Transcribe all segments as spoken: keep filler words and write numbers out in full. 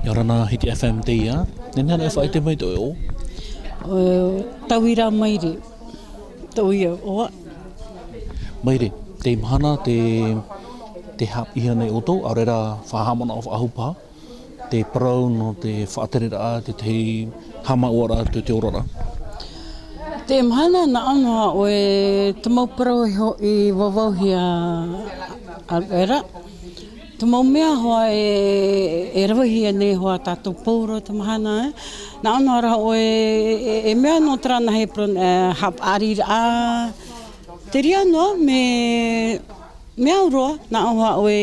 ʻIa ora na Hiti F M teie. Nehenehe e faʻaʻite mai tō ʻoe ʻoʻe? ʻO Tauira Maire. Tauira ʻoʻoa. Maire, tei mahana te, te haʻapiʻihia nei ʻoutou, ʻaore rā faʻahaʻamanaʻo faʻahou paha, te parau nō te faʻatereraʻa, te, te haʻamāuʻaraʻa, te, te oraraʻa. Te mahana, nā ʻō noa ʻoe, te mau parau i ho-, i vauvauhia, ʻaore rā. Te mau mea hoʻi e, e ravehia nei hoʻi tātou pauroa te mahana, e. Nā ʻō noa rā ʻoe, e, e, e mea nō terā nā hepron, e, haʻapaʻariraʻa. Te reira noa, mea, mea au roa, nā ʻō hoʻi ʻoe,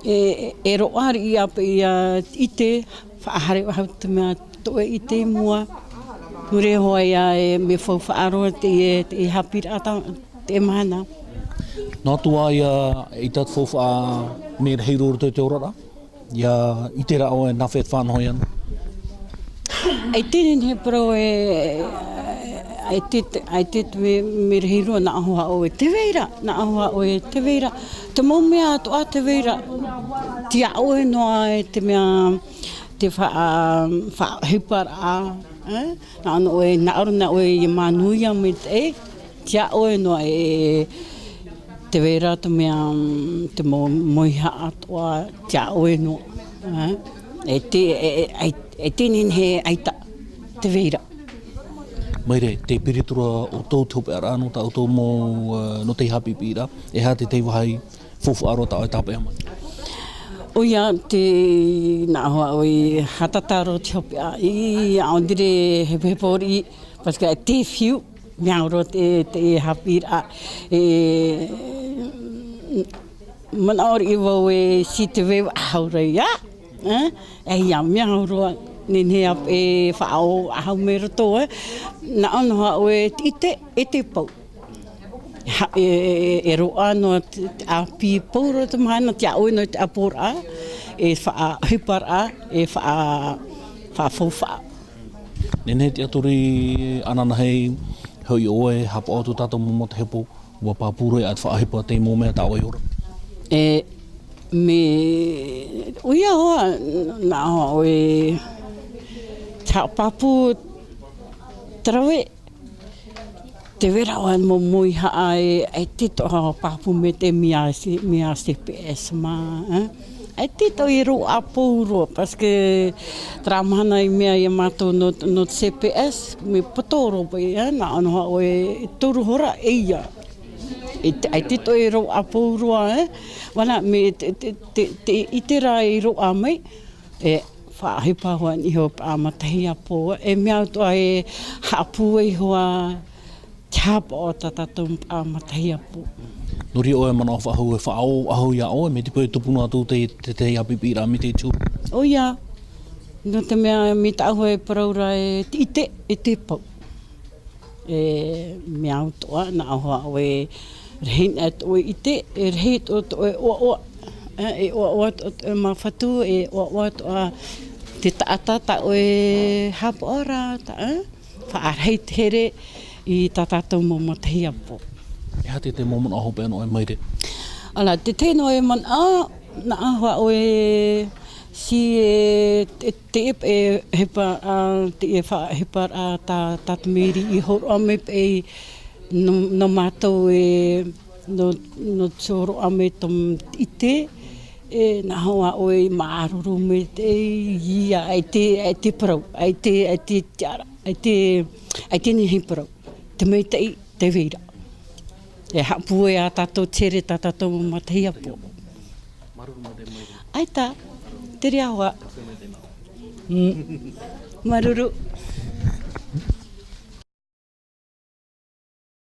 e, e, e roaʻa riʻi ʻāpeʻe ia ʻite, faʻahaere faʻahou te mea tō ʻoe ʻite i mua. Nō reira hoʻi ia e mea faufaʻa roa te, te haʻapiʻiraʻa tā, te mahana. Noa atu ā ia, ʻeita te faufaʻa mea rahi roa i roto i te oraraʻa, ʻia ʻite rā ʻoe nā hea e faʻanaho ai ana. ʻAita e nehenehe e parau e, ʻaita, ʻaita te mea, mea rahi roa nā ʻō hoʻi ʻoe te vai ra, nā ʻō hoʻi ʻoe te vai ra. Te mau mea atoʻa te vai ra, tiʻa ʻoe noa e te mea, te fa-, faʻaʻohiparaʻa, e? Nā ʻō noa ʻoe, nā ʻō noa ʻoe ʻia manuia maitaʻi, tiʻa ʻoe noa e, te vai ra te mea, mm, te mau mauihaʻa atoʻa, tiʻa ʻoe noa, e? E te, e, e, ai-, ʻaita e nehenehe ʻaita te vai ra. Maire, tē piri atu ra ʻoutou te hopeʻaraʻa nō tā ʻoutou mau, e, nō te haʻapiʻiraʻa, e aha te tahi vāhi faufaʻa roa tā ʻoe e tāpeʻa mai? ʻOia, te, nā ʻō hoʻi ʻoe, haʻatātā roa te hopeʻa, i, i, on dirait hepohepo riʻi, parce que te fiu, mea au roa te, te haʻapiʻiraʻa, e, manaʻo riʻi vau e, si te vai faʻahou ra ia, e, e ia, mea au roa, nehenehe ā e faʻaʻō faʻahou mai roto, e, nā ʻō noa ʻoe te ʻite, e te pau. Ha, e, e, e roaʻa noa te, te ʻāpī pauroa te mahana, tiʻa ʻoe noa te ʻāpoʻoraʻa, e faʻaʻohiparaʻa, e faʻa-, faʻafaufaʻa. Nehenehe e tiʻaturi ananahi, hoʻi ʻoe, haʻapaʻo atu tātou mau matahiapo, ʻua pāpū roa ia te faʻaʻohipa i te mau mea tā ʻoe i ora. E, mea, ʻoia hoʻi, nā ʻō hoʻi ʻoe, te haʻapāpū, te rave, te vai ra ʻoe mau mauihaʻa e, ʻaita e toʻa pāpū maitaʻi mea C-, mea C P S mā, e? ʻAita e toʻa e roaʻa pauroa, parce que terā mahana i mea ia mātou nō, nō te C P S, mea poto roa paʻi, e? Nā ʻō noa ʻoe e toru hora e ia. E te, ʻaita e toʻa e roaʻa pauroa, e? Voilà, mea te, te, te, te ʻite ra e roaʻa mai, e faʻaʻohipa hoʻi i niʻa i te mau matahiapo, e mea au atoʻa e haʻapūai hoʻi te haʻapaʻo tā tātou mau matahiapo. Nō reira ʻoe e manaʻo faʻahou, e faʻaʻō faʻahou ia ʻoe, mai te peu e tupu noa atu te, te, te haʻapiʻiraʻa mai te tū. ʻOia, nō te mea mai tāʻu e parau ra e te ʻite, e te pau. E mea au atoʻa, nā ʻō hoʻi ʻoe, rahi noa tō ʻoe ʻite, e rahi tō, tō ʻoe ʻoaʻoa. E, e ʻoaʻoa tō, tō ʻoe māfatu, e ʻoaʻoa atoʻa te taʻata tā ʻoe haʻapaʻo ra, tā, e? Faʻarahi te here i tā tātou mau matahiapo. E aha te, te mau manaʻo hopeʻa nō ʻoe Maire? Voilà, te tahi noa e manaʻo, nā ʻō hoʻi ʻoe, si e, te, te, e, hepa, a, te, e fa-, hepa, a, tā, tā te meri i hōroʻa mai paʻi nō, nō mātou e, nō, nō te hōroʻa mai tō te ʻite, e, nā ʻō hoʻi ʻoe māuruuru maitaʻi, ia, ʻaita, ʻaita e parau, ʻaita, ʻaita e tiʻa ra, ʻaita, ʻaita e nehenehe e parau. Te maitaʻi, te vai ra. E haʻapūai ā tātou te here tā tātou mau matahiapo. ʻAita, te reira hoʻi. Mm. Māuruuru.